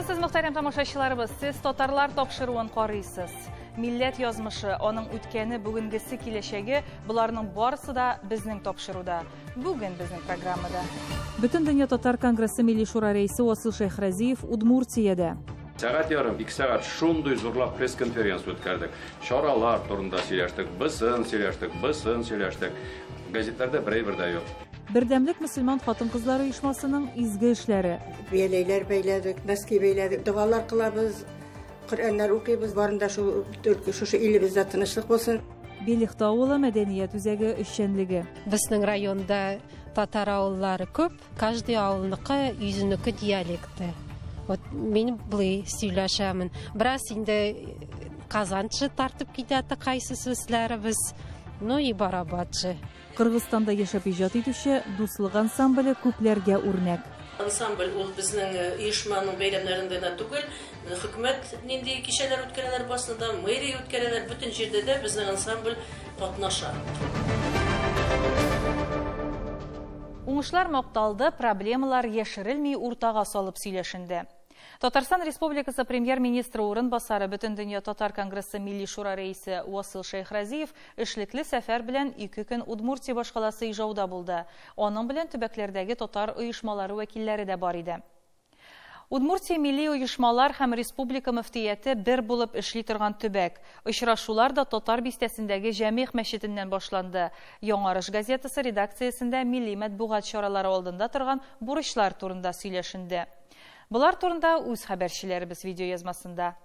Исәнмесез, мөхтәрәм тамашачыларыбыз. Сез татарлар тапшыруын карыйсыз. Милләт язмышы, аның үткәне, бүгенгесе, киләчәге, боларның барысы да безнең тапшыруда. Бүген безнең программада. Бөтендөнья татар конгрессы Милли шура рәисе Васил Шәйхразиев Удмуртиядә. Сәгать ярым, ике сәгать шундый зурлап пресс-конференция үткәрдек. Чаралар турында сөйләштек, бысын сөйләштек, бысын сөйләштек. Газетларда бер әйбер дә юк. Бердәмлек мөселман хатын-кызлары оешмасының изге эшләре. Бияләйләр бәйләдек, носки бәйләдек, догалар кылабыз, Коръәннәр укыйбыз, барында шул шушы илебездә тынычлык булсын. Белехта авылы мәдәният үзәге эшчәнлеге. Безнең районда татар авыллары күп, каждый авылныкы үзенеке диалекты. Вот мин болай сөйләшәмен. Бераз инде казанчы тартып китә кайсы сүзләребез, ну и барабатчы. Кыргызстанда яшәп иҗат итүче Дуслык ансамбле күпләргә үрнәк. Ансамбль ул безнең оешманың бәйрәмнәрендә генә түгел, хөкүмәт нинди кичәләр үткәрәләр басында, мэрия үткәрәләр, бөтен җирдә дә безнең ансамбль катнаша. Уңышлар макталды, проблемалар яшерелми уртага салып сөйләшенде. Татарстан Республикасы премьер-министры урынбасары Бөтендөнья татар конгрессы Милли шура рәисе Васил Шәйхразиев эшлекле сәфәр белән 2 көн Удмуртия башкаласы Ижауда булды. Аның белән төбәкләрдәге татар оешмалары вәкилләре дә бар иде. Удмуртия милли оешмалар һәм республика мөфтияте бер булып эшли торган төбәк. Очрашулар да татар бистәсендәге Җәмигъ мәчетеннән башланды. Яңарыш газетасы редакциясендә милли матбугат чаралары алдында торган бурычлар турында сөйләшенде. Болар турында үз хәбәрчеләребез видеоязмасында.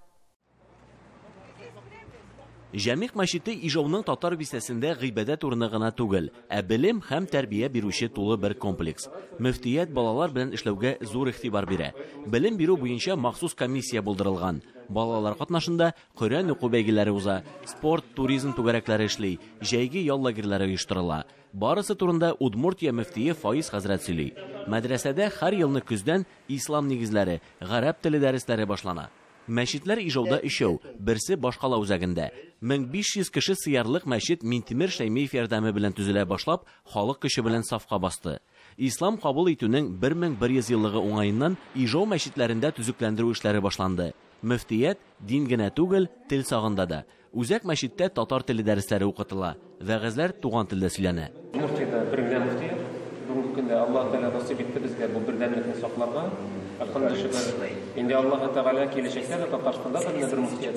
Җәмигъ мәчете Ижауның татар бистәсендә гыйбадәт урыны гына түгел, ә белем һәм тәрбия бирүче тулы бер комплекс. Мөфтият балалар белән эшләүгә зур игътибар бирә. Белем бирү буенча махсус комиссия булдырылган. Балалар катнашында Коръән уку бәйгеләре уза, спорт, туризм түгәрәкләре эшли, җәйге ял лагерьлары оештырыла. Барысы турында Удмуртия мөфтие Фаиз хәзрәт сөйли. Мәдрәсәдә һәр елны көздән ислам нигезләре, гарәп теле дәресләре башлана. Мәчетләр Ижауда өчәү, берсе башкала үзәгендә. 1500 кеше сыярлык мәчет Минтимер Шәймиев ярдәме белән төзелә башлап, халык көче белән сафка басты. Ислам кабул итүнең 1100 еллыгы уңаеннан Ижау мәчетләрендә төзекләндерү эшләре башланды. Мөфтият дин генә түгел, тел сагында да. Үзәк мәчеттә татар теле дәресләре укытыла. Вәгазьләр туган телдә сөйләнә. Удмуртиядә бер генә мөфтият. Бүгенге көндә Аллаһ Тәгалә насыйп итте безгә бу бердәмлекне сакларга. Әлхәмдүлилләһ. Инде Аллаһ Тәгалә киләчәктә дә Татарстанда да менә бер мөфтият.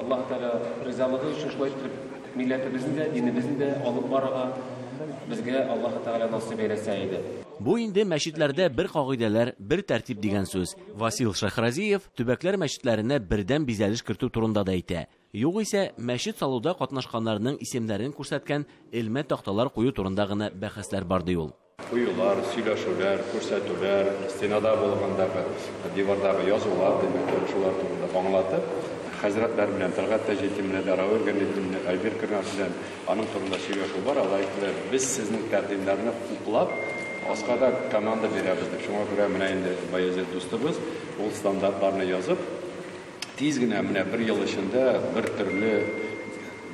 Аллаһ Тәгалә ризалыгы өчен шулай итеп милләтебезне дә, динебезне дә алып барырга безгә Аллаһ Тәгалә насыйп әйләсә иде. Бу инде мәчетләрдә бер кагыйдәләр, бер тәртип дигән сүз. Васил Шәйхразиев төбәкләр мәчетләренә бердәм бизәлеш кертү турында да әйтә. Югыйсә, мәчет салуда катнашканнарның исемнәрен күрсәткән элмә такталар кую турында гына бәхәсләр бар ди ул. Куюлар, сөйләшүләр, күрсәтүләр, стенада булгандагы, дивардагы язулар, димәк, шулар турында аңлатып, хәзрәтләр белән Тәлгать Таҗетдин белән, Равил Галиевич белән, Альбер Кырнас белән аның турында сөйләшү бар. Алар әйттеләр, без сезнең тәкъдимнәрне хуплап, аска да команда бирәбез дип. Шуңа күрә менә инде Баязит дустыбыз ул стандартларны язып, тиз генә менә бер ел эчендә бер төрле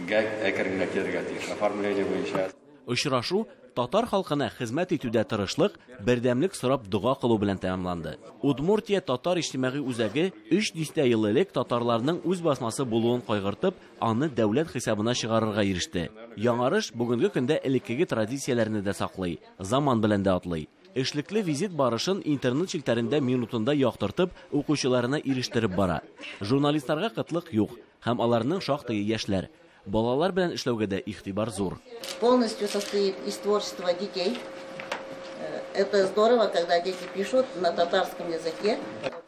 әкрен генә килергә тиеш. Оформление буенча. Очрашу татар халкына хезмәт итүдә тырышлык, бердәмлек сорап дога кылу белән тәмамланды. Удмуртия татар иҗтимагый үзәге 3 дистә ел элек татарларның үз басмасы булуын кайгыртып, аны дәүләт хисабына чыгарырга иреште. Яңарыш бүгенге көндә элеккеге традицияләрне дә саклый, заман белән дә атлый. Эшлекле визит барышын интернет челтәрендә минутында яктыртып, укучыларына ирештереп бара. Журналистларга кытлык юк, һәм аларның шактые яшьләр. Балалар белән эшләүгә дә игътибар зур. Полностью состоит из творчества детей. Это здорово, когда дети пишут на татарском языке.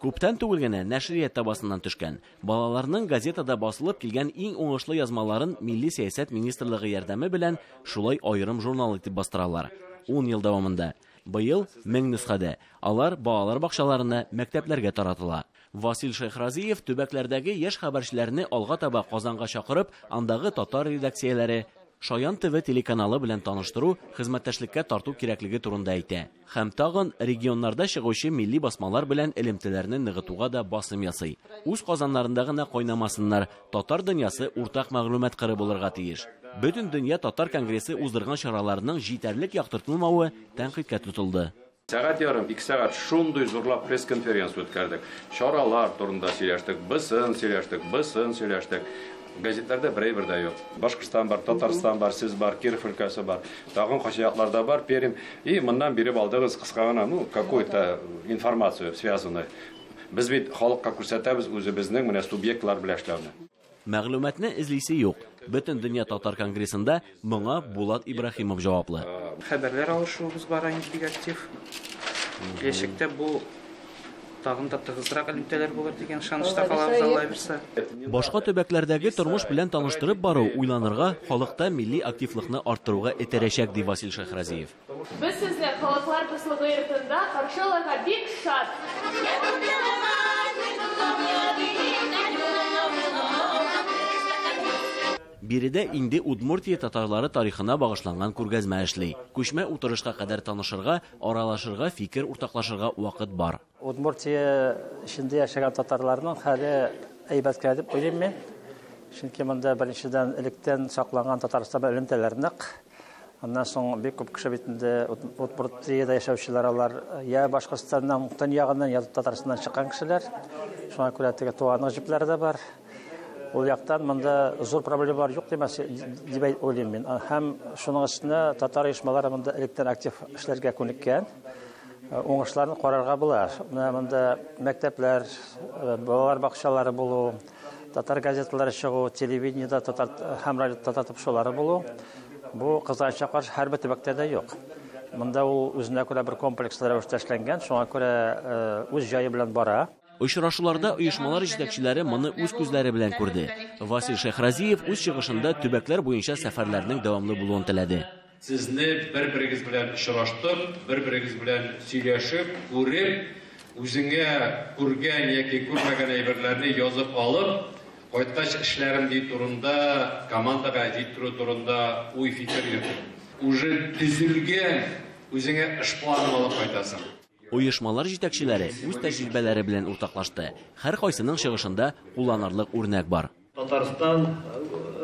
Күптән түгел генә нәшрият табасыннан төшкән. Балаларның газетада басылып килгән иң уңышлы язмаларын Милли сәясәт министрлыгы ярдәме белән шулай аерым журнал итеп бастыралар. 10 ел дәвамында. Быел 1000 нөсхәдә. Алар балалар бакчаларына, мәктәпләргә таратыла. Васил Шәйхразиев төбәкләрдәге яшь хәбәрчеләрне алга таба Казанга чакырып, андагы татар редакцияләре, Шаян ТВ телеканалы белән таныштыру, хезмәттәшлеккә тарту кирәклеге турында әйтә. Һәм тагын регионнарда чыгучы милли басмалар белән элемтәләрне ныгытуга да басым ясый. Үз казаннарында гына кайнамасыннар, татар дөньясы уртак мәгълүмат кыры булырга тиеш. Бөтен дөнья татар конгрессы уздырган чараларның җитәрлек яктыртылмавы тәнкыйтькә тотылды. Сәгать ярым, 2 сәгать шундый зурлап пресс-конференция үткәрдек. Чаралар турында сөйләштек, бысын сөйләштек, бысын сөйләштек. Газетларда бер әйбер дә юк. Башкортстан бар, Татарстан бар, сез бар, Киров өлкәсе бар, тагын кайсы якларда бар, Пермь. И моннан биреп алдыгыз кыска гына, ну, какую-то информацию связанную. Без бит халыкка күрсәтәбез үзебезнең менә субъектлар белән эшләүне. Мәгълүматны эзлисе юк. Бөтен дөнья татар конгрессында моңа Булат Ибраһимов җаваплы. Хәбәрләр алышуыбыз бара инде бик актив. Киләчәктә бу тагын да тыгызрак элемтәләр булыр дигән ышанычта калабыз, Алла бирсә. Башка төбәкләрдәге тормыш белән таныштырып бару уйланырга, халыкта милли активлыкны арттыруга этәрәчәк, ди Васил Шәйхразиев. Без сезне Халыклар дуслыгы йортында каршы алырга бик шат. Биредә инде Удмуртия татарлары тарихына багышланган күргәзмә эшли. Күчмә утырышка кадәр танышырга, аралашырга, фикер уртаклашырга вакыт бар. Удмуртия эчендә яшәгән татарларның хәле әйбәткә дип уйлыйм мин. Чөнки монда беренчедән электән сакланган Татарстан белән элемтәләр нык. Аннан соң бик күп кеше бит инде Удмуртиядә яшәүчеләр, алар я Башкортстаннан, төньягыннан, я Татарстаннан чыккан кешеләр. Шуңа күрә теге туганлык җепләре дә бар. Ул яктан монда зур проблемалар юк димәс дип уйлыйм мин. Һәм шуның өстенә татар оешмалары монда электән актив эшләргә күнеккән. Уңышларын карарга була. Менә монда мәктәпләр, балалар бакчалары булу, татар газеталары чыгу, телевидениедә татар һәм радио татар тапшырулары булу. Бу кызганычка каршы һәрбер төбәктә дә юк. Монда ул үзенә күрә бер комплекслы рәвештә эшләнгән, шуңа күрә үз җае белән бара. Очрашуларда оешмалар җитәкчеләре моны үз күзләре белән күрде. Васил Шәйхразиев үз чыгышында төбәкләр буенча сәфәрләрнең дәвамлы булуын теләде. Сезне бер-берегез белән очраштып, бер-берегез белән сөйләшеп, күреп, үзеңә күргән яки күрмәгән әйберләрне язып алып, кайткач эшләрем ди турында, командага җиткерү турында уй-фикер йөртеп, уже төзелгән үзеңә эш планын алып кайтасың. Оешмалар җитәкчеләре үз тәҗрибәләре белән уртаклашты. Һәр кайсының чыгышында кулланырлык үрнәк бар. Татарстан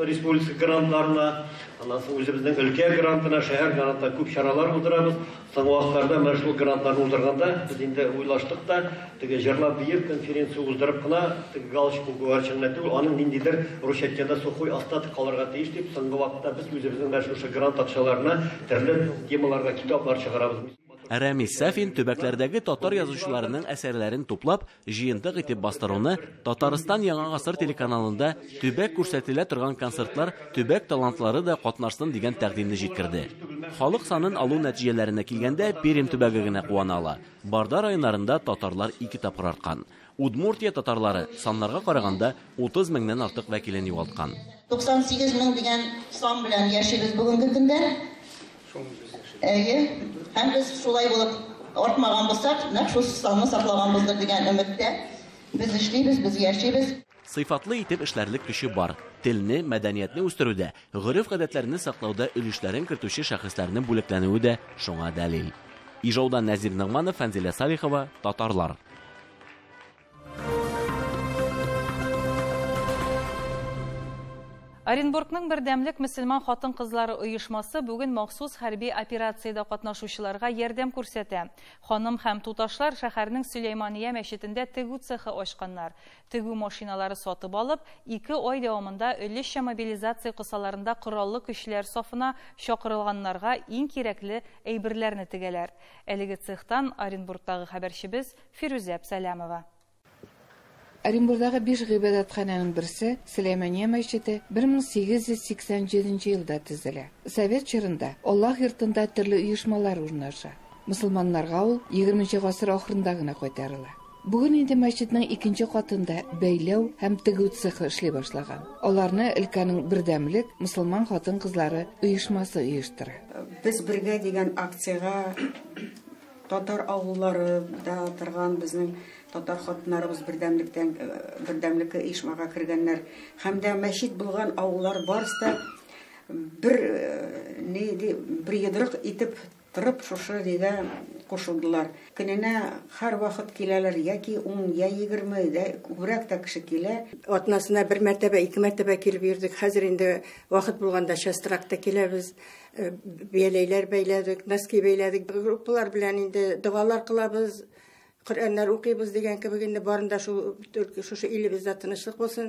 Республикасы грантларына, аннан соң үзебезнең өлкә грантына, шәһәр грантына күп чаралар уздырабыз. Соңгы вакытларда менә шул грантларны уздырганда без инде уйлаштык та, теге җырлап биеп конференция уздырып кына, теге галочка күгәрчен генә түгел, аның ниндидер русча әйткәндә сухой остаток калырга тиеш дип, соңгы вакытта без үзебезнең менә шушы грант акчаларына төрле темаларга китаплар чыгарабыз. Рәмис Сафин төбәкләрдәге татар язучыларының әсәрләрен туплап, җыентык итеп бастыруны Татарстан Яңа гасыр телеканалында төбәк күрсәтелә торган концертлар төбәк талантлары да катнашсын дигән тәкъдимне җиткерде. Халык санын алу нәтиҗәләренә килгәндә Пермь төбәге генә куана ала. Барда районнарында татарлар 2 тапкыр арткан. Удмуртия татарлары саннарга караганда 30 меңнән артык вәкилен югалткан. 98 мең дигән сан белән яшибез бүгенге көндә. Әйе, һәм без шулай булып артмаган булсак, нәкъ шул санны саклаганбыздыр дигән өметтә без эшлибез, без яшибез. Сыйфатлы итеп эшләрлек көче бар. Телне, мәдәниятне үстерүдә, гореф-гадәтләрне саклауда өлешләрен кертүче шәхесләрнең бүләкләнүе дә шуңа дәлил. Ижаудан Нәзир Ногманов, Фәнзилә Салихова, Татарлар. Оренбургның бердәмлек мөселман хатын-кызлары оешмасы бүген махсус хәрби операциядә катнашучыларга ярдәм күрсәтә. Ханым һәм туташлар шәһәрнең Сөләймания мәчетендә тегү цехы ачканнар. Тегү машиналары сатып алып, 2 ай дәвамында өлешчә мобилизация кысаларында кораллы көчләр сафына чакырылганнарга иң кирәкле әйберләрне тегәләр. Әлеге цехтан Оренбургтагы хәбәрчебез Фирүзә Сәләмова. Оренбургдагы 5 гыйбадәтханәнең берсе Сөләймания мәчете 1887 елда төзелә. Совет чорында Аллаһ йортында төрле оешмалар урнаша. Мөселманнарга ул 20 гасыр ахырында гына кайтарыла. Бүген инде мәчетнең икенче катында бәйләү һәм тегү цехы эшли башлаган. Аларны өлкәнең бердәмлек мөселман хатын-кызлары оешмасы оештыра. Без бергә дигән акциягә татар авылларында торган безнең татар хатыннарыбыз бердәмлектән бердәмлеккә оешмага кергәннәр. Һәм дә мәчет булган авыллар барысы да бер ни бер йодрык итеп торып шушы нидә кушылдылар. Көненә һәрвакыт киләләр, яки 10, я 20, дә күбрәк тә кеше килә. Атнасына бер мәртәбә, ике мәртәбә килеп йөрдек. Хәзер инде вакыт булганда частрак та киләбез. Бияләйләр бәйләдек, носки бәйләдек. Группалар белән инде догалар кылабыз, Коръәннәр укыйбыз дигән кебек инде барында шул шушы илебездә тынычлык булсын.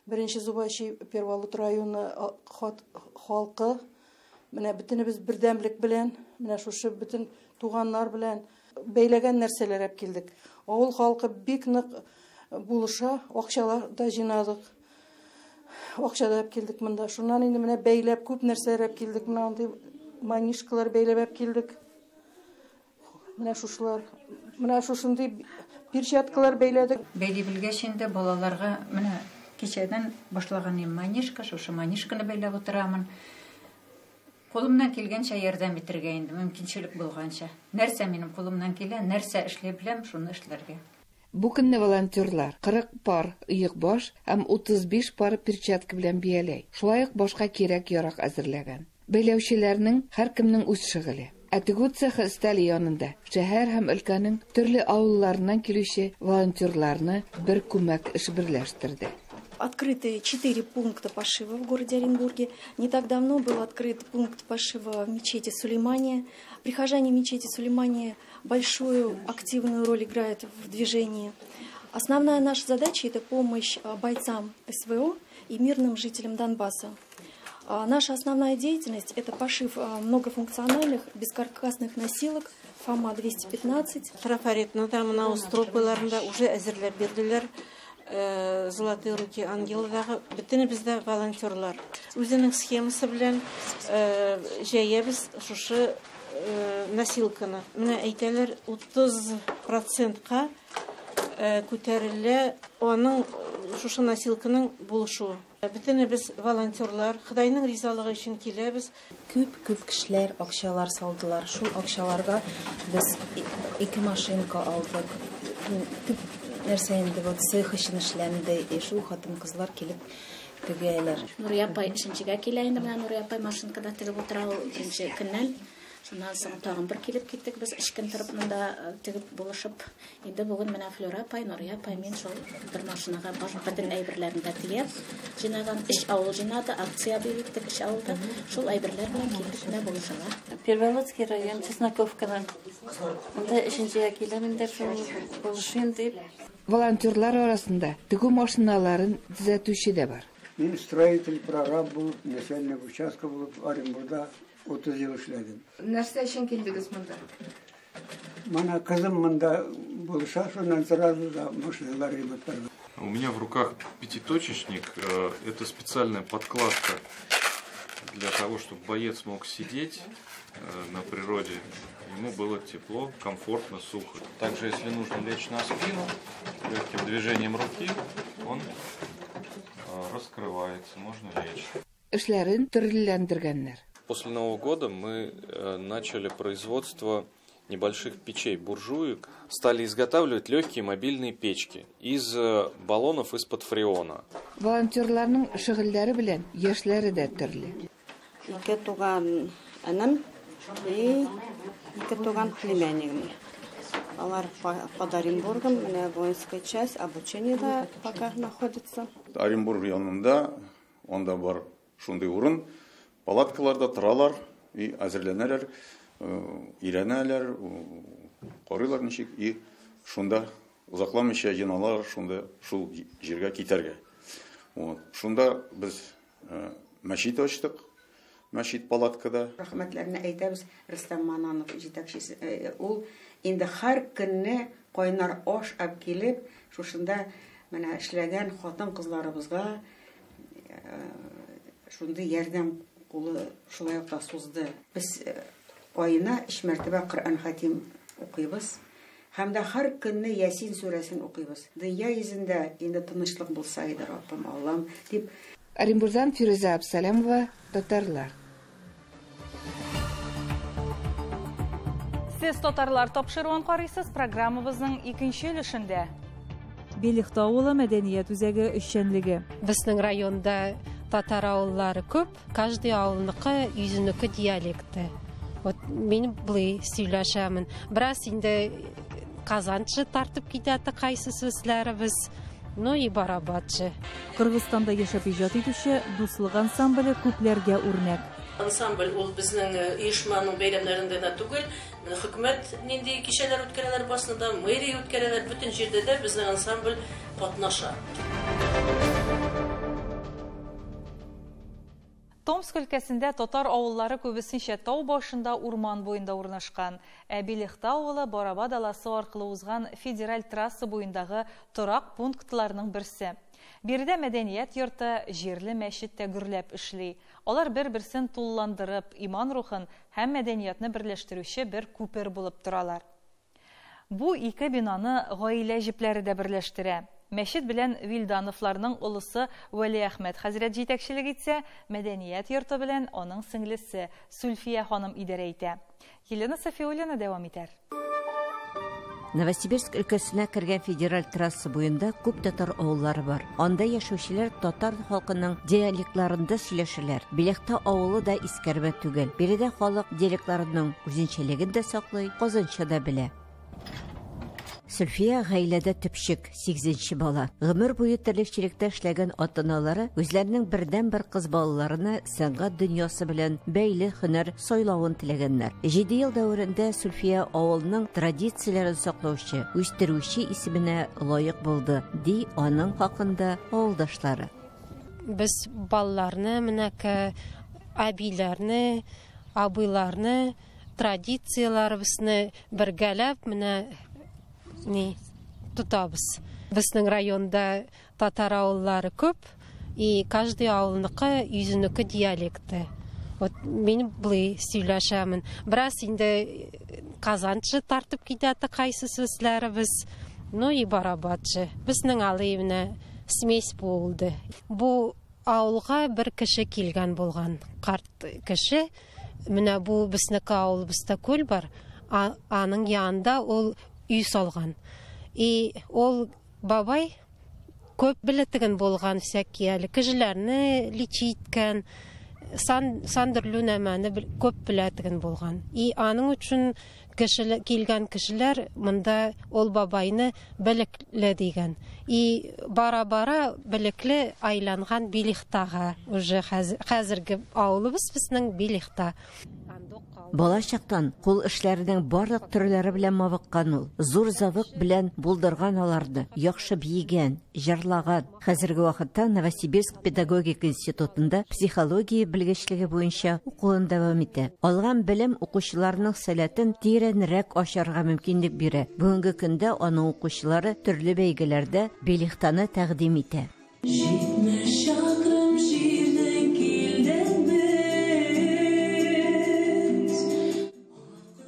Беренче Зубачи Перволут районы халкы менә бөтенебез бердәмлек белән, менә шушы бөтен туганнар белән бәйләгән нәрсәләр алып килдек. Авыл халкы бик нык булыша, акчалар да җыйнадык. Акча да алып килдек монда. Шуннан инде менә бәйләп күп нәрсәләр алып килдек. Менә андый манишкалар бәйләп алып килдек. Менә шушылар, менә шушындый перчаткалар бәйләдек. Бәйли белгәч инде балаларга менә кичәдән башлаган манишка, шушы манишканы бәйләп утырамын. Кулымнан килгәнчә ярдәм итәргә инде, мөмкинчелек булганча. Нәрсә минем кулымнан килә, нәрсә эшли беләм, шуны эшләргә. Бу көнне волонтерлар 40 пар оекбаш һәм 35 пар перчатка белән бияләй. Шулай ук башка кирәк-ярак әзерләгән. Бәйләүчеләрнең һәркемнең үз шөгыле. Ә тегү цехы өстәле янында шәһәр һәм өлкәнең төрле авылларыннан килүче волонтерларны бер күмәк эш берләштерде. Открыты 4 пункта пошива в городе Оренбурге. Не так давно был открыт пункт пошива в мечети Сулеймания. Прихожане мечети Сулеймания большую активную роль играют в движении. Основная наша задача – это помощь бойцам СВО и мирным жителям Донбасса. Наша основная деятельность – это пошив многофункциональных бескаркасных носилок ФОМА-215. Трафаретны да мына стропаларында уже әзерләп бирделәр. Золотые руки ангелдагы бөтенебез дә волонтерлар. Үзенең схемасы белән җәябез шушы носилканы. Менә әйтәләр 30%-ка күтәрелә аның шушы носилканың булышуы. Бөтенебез волонтерлар, Ходайның ризалыгы өчен киләбез. Күп-күп кешеләр акчалар салдылар. Шул акчаларга без ике машинка алдык. Күп нәрсә инде вот цех өчен эшләнде. Шул хатын-кызлар килеп тегәләр. Нурия апай өченчегә килә инде, менә Нурия апай машинкада тегеп утыра ул икенче көннән. Шуннан соң тагын бер килеп киттек без өч көн торып монда тегеп булышып. Инде бүген менә Флюра апай, Нурия апай мин шул бер машинага баш бөтен әйберләрен дә төяп, җыйнаган өч авыл җыйнады, акция бирдек өч авылда. Шул әйберләр белән килдек менә булышырга. Перволодский район, Чесноковкадан. Монда өченчегә киләм инде шул булышыйм дип. Волонтерлар арасында тегү машиналарын төзәтүче дә бар. Мин строитель, прораб булып, начальник участка булып Оренбургда 30 ел эшләдем. Нәрсә өчен килдегез монда? Мана кызым монда булыша, шуннан сразу да машиналар ремонтларга. У меня в руках пятиточечник. Это специальная подкладка для того, чтобы боец мог сидеть на природе. Ему было тепло, комфортно, сухо. Также, если нужно лечь на спину, легким движением руки он раскрывается, можно лечь. Эшләрен төрлеләндергәннәр. После Нового года мы начали производство небольших печей, буржуек. Стали изготавливать легкие мобильные печки из баллонов из-под фреона. Волонтерларның шөгыльләре белән яшьләре дә төрле. Ике туган энем и ике туган племяннигым. Алар под Оренбургом, менә воинская часть, обучениедә пока находится. Оренбург янында, анда бар шундый урын. Палаткаларда торалар, и әзерләнәләр, өйрәнәләр, карыйлар ничек, и шунда озакламыйча җыйналалар, шунда шул җиргә китәргә. Вот. Шунда без мәчет ачтык, мәчет палаткада. Рәхмәтләрне әйтәбез Рөстәм Мананов җитәкчесе. Ул инде һәр көнне кайнар аш алып килеп, шушында менә эшләгән хатын-кызларыбызга шундый ярдәм кулы шулай ук та сузды. Без аена өч мәртәбә Коръән хатим укыйбыз. Һәм дә һәр көнне Ясин сүрәсен укыйбыз. Дөнья йөзендә инде тынычлык булса иде, Раббым, Аллам дип. Оренбурдан Фирүзә Абсалямова, Татарлар. Сез Татарлар тапшыруын карыйсыз, программабызның икенче өлешендә. Белехта авылы мәдәният үзәге эшчәнлеге. Безнең районда татар авыллары күп, каждый авылныкы үзенеке диалекты. Вот мин болай сөйләшәмен. Бераз инде казанчы тартып китә кайсы сүзләребез. Ну и барабатчы. Кыргызстанда яшәп иҗат итүче Дуслык ансамбле күпләргә үрнәк. Ансамбль ул безнең оешманың бәйрәмнәрендә генә түгел, хөкүмәт нинди кичәләр үткәрәләр басында, мэрия үткәрәләр, бөтен җирдә дә безнең ансамбль катнаша. Томск өлкәсендә татар авыллары күбесенчә тау башында, урман буенда урнашкан. Ә Белехта авылы Бараба даласы аркылы узган федераль трасса буендагы торак пунктларның берсе. Биредә мәдәният йорты, җирле мәчет тә гөрләп эшли. Алар бер-берсен тулыландырып, иман рухын һәм мәдәниятне берләштерүче бер күпер булып торалар. Бу ике бинаны гаилә җепләре дә берләштерә. Мәчет белән Вилдановларның олысы Вәлиәхмәт хәзрәт җитәкчелек итсә, мәдәният йорты белән аның сеңлесе Сүлфия ханым идарә итә. Елена Софиуллина дәвам итәр. Новосибирск өлкәсенә кергән федераль трасса буенда күп татар авыллары бар. Анда яшәүчеләр татар халкының диалектларында сөйләшәләр. Белехта авылы да искәрмә түгел. Биредә халык диалектларының үзенчәлеген дә саклый, казанча да белә. Сүлфия гаиләдә төпчек, 8нче бала. Гомер буе терлекчелектә эшләгән ата-аналары үзләренең бердәнбер кыз балаларына сәнгать дөньясы белән бәйле һөнәр сайлавын теләгәннәр. 7 ел дәверендә Сүлфия авылның традицияләрен саклаучы, үстерүче исеменә лаек булды, ди аның хакында авылдашлары. Без балаларны, менәке әбиләрне, абыйларны, традицияләребезне бергәләп менә ни тотабыз. Безнең районда татар авыллары күп, и каждый авылныкы үзенеке диалекты. Вот мин болай сөйләшәмен. Бераз инде казанчы тартып китә кайсы сүзләребез, ну и барабатчы. Безнең алай менә смесь булды. Бу авылга бер кеше килгән булган, карт кеше. Менә бу безнеке авылыбызда күл бар, аның янында ул өй салган. И ул бабай күп белетеген булган всякие әле кешеләрне лечить иткән, сан төрле нәмәне күп белетеген булган. И аның өчен килгән кешеләр монда ул бабайны белекле дигән. И бара-бара белекле айланган Белехтага. Уже хәзерге авылыбыз безнең Белехта. Бала чактан кул эшләренең барлык төрләре белән мавыккан ул. Зур завык белән булдырган аларны, яхшы биегән, җырлаган. Хәзерге вакытта Новосибирск педагогика институтында психология белгечлеге буенча укуын дәвам итә. Алган белем укучыларның сәләтен тирәнрәк ачарга мөмкинлек бирә. Бүгенге көндә аның укучылары төрле бәйгеләрдә Белехтаны тәкъдим итә.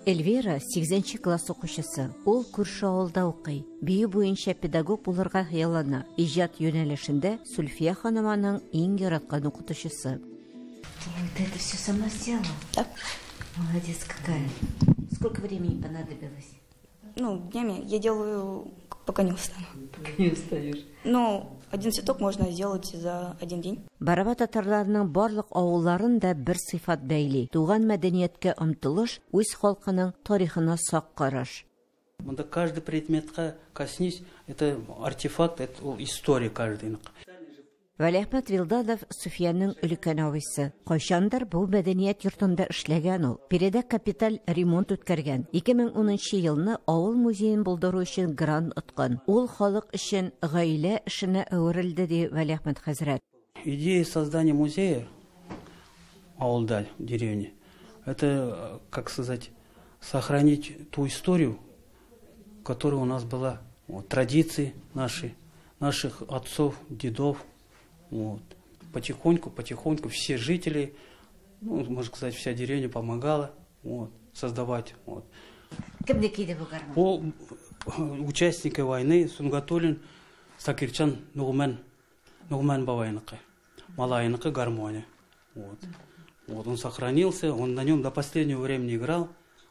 Эльвира 8 класс укучысы. Ул күрше авылда укый. Бию буенча педагог булырга хыяллана. Иҗат юнәлешендә Сүлфия ханым аның иң яраткан укытучысы. Ты это все сама сделала? Да. Молодец какая. Сколько времени понадобилось? Ну, днями я делаю, пока не устану. Пока не устаешь. Ну, один цветок можно сделать за один день. Бараба татарларының барлык авылларын да бер сыйфат бәйли. Туган мәдәнияткә омтылыш, үз халкының тарихына сак караш. Монда каждый предметка коснись, это артефакт, это история каждый. Вәлиәхмәт Вилданов Суфияның өлкән абыйсы. Кайчандыр бу мәдәният йортында эшләгән ул. Биредә капиталь ремонт үткәргән. 2010 елны авыл музеен булдыру өчен грант откан. Ул халык өчен гаилә эшенә әверелде, ди Вәлиәхмәт хәзрәт. Идея создания музея авылда, деревни, это, как сказать, сохранить ту историю, которая у нас была, вот, традиции наши, наших отцов, дедов. Вот. Потихоньку, потихоньку все жители, ну, можно сказать, вся деревня помогала, вот, создавать. Вот. По участника войны Сунгатуллин Сакирчан Нугман, Нугман бабайныкы. Малаеныкы гармония. Вот. Вот он сохранился, он на нем до последнего времени играл,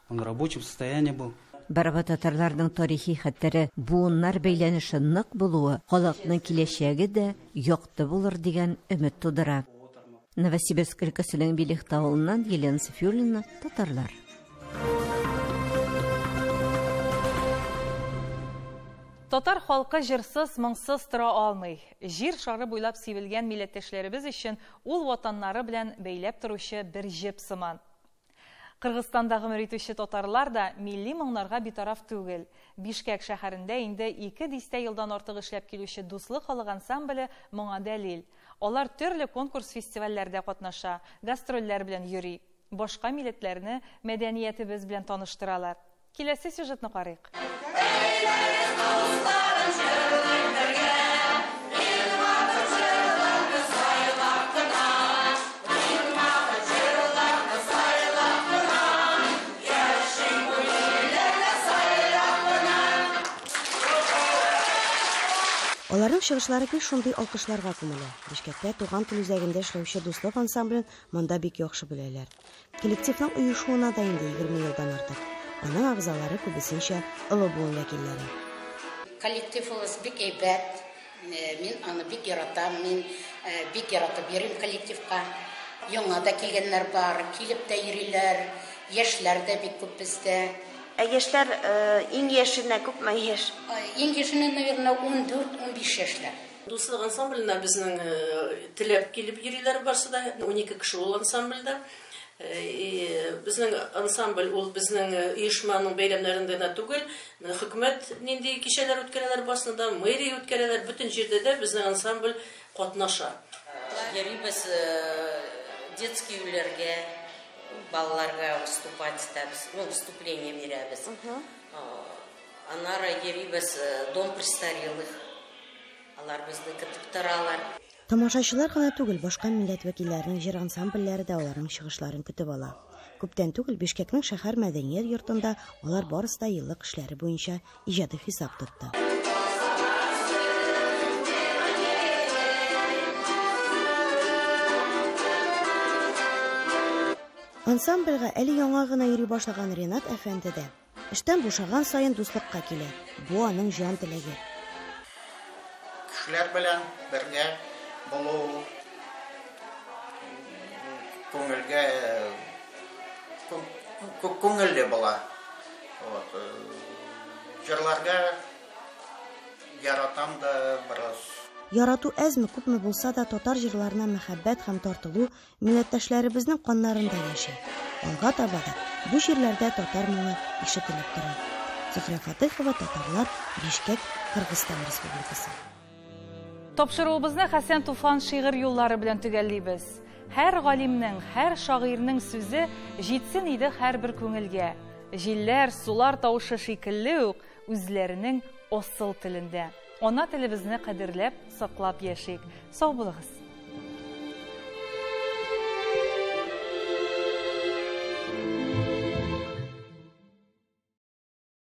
он в рабочем состоянии был. Бараба татарларының тарихи хәтере, буыннар бәйләнеше нык булуы, халыкның киләчәге дә якты булыр дигән өмет тудыра. Новосибирск өлкәсенең Белехта авылыннан Елена Софиуллина, Татарлар. Татар халкы җырсыз, моңсыз тора алмый. Җир шары буйлап сибелгән милләттәшләребез өчен ул ватаннары белән бәйләп торучы бер җеп сыман. Кыргызстанда гомер итүче татарлар да милли моңнарга битараф түгел. Бишкәк шәһәрендә инде 2 дистә елдан артык эшләп килүче Дуслык халык ансамбле моңа дәлил. Алар төрле конкурс-фестивальләрдә катнаша, гастрольләр белән йөри. Башка милләтләрне мәдәниятебез белән таныштыралар. Киләсе сюжетны карыйк. Аларның чыгышлары гел шундый алкышларга күмелә. Бишкәктә Туган тел үзәгендә эшләүче Дуслык ансамблен монда бик яхшы беләләр. Коллективның оешуына да инде 20 елдан артык. Аның әгъзалары күбесенчә олы буын вәкилләре. Коллективыбыз бик әйбәт. Мин аны бик яратам. Мин бик яратып йөрим коллективка. Яңа да килгәннәр бар, килеп тә йөриләр. Яшьләр дә бик күп бездә. Ә яшьләр иң яшенә күпме яшь? Иң яшенә, наверное, 14-15 яшьләр. Дуслык ансамбленә безнең теләп килеп йөриләр барсы да. 12 кеше ул ансамбльдә. Безнең ансамбль ул безнең оешманың бәйрәмнәрендә генә түгел, хөкүмәт нинди кичәләр үткәрәләр басында, мэрия үткәрәләр, бөтен җирдә дә безнең ансамбль катнаша. Йөрибез детский өйләргә, балаларга выступать итәбез, ну, выступление бирәбез. Аннары йөрибез дом престарелых. Алар безне көтеп торалар. Тамашачылар гына түгел, башка милләт вәкилләренең җыр ансамбльләре дә аларның чыгышларын көтеп ала. Күптән түгел Бишкәкнең шәһәр мәдәният йортында алар барысы да еллык эшләре буенча иҗади хисап тотты. Ансамбльгә әле яңа гына йөри башлаган Ренат әфәнде дә эштән бушаган саен дуслыкка килә. Бу аның җан теләге. Кешеләр белән бергә булу күңелгә күңелле була. Вот. Җырларга яратам да бераз. Ярату әзме күпме булса да татар җырларына мәхәббәт һәм тартылу милләттәшләребезнең каннарында яши. Алга таба да бу җирләрдә татар моңы ишетелеп тора. Зөһрә Фатыйхова, Татарлар, Бишкәк, Кыргызстан Республикасы. Тапшыруыбызны Хәсән Туфан шигырь юллары белән төгәллибез. Һәр галимнең, һәр шагыйрьнең сүзе җитсен иде һәрбер күңелгә. Җилләр, сулар тавышы шикелле үк үзләренең асыл телендә. Ана телебезне кадерләп, саклап яшик. Сау булыгыз.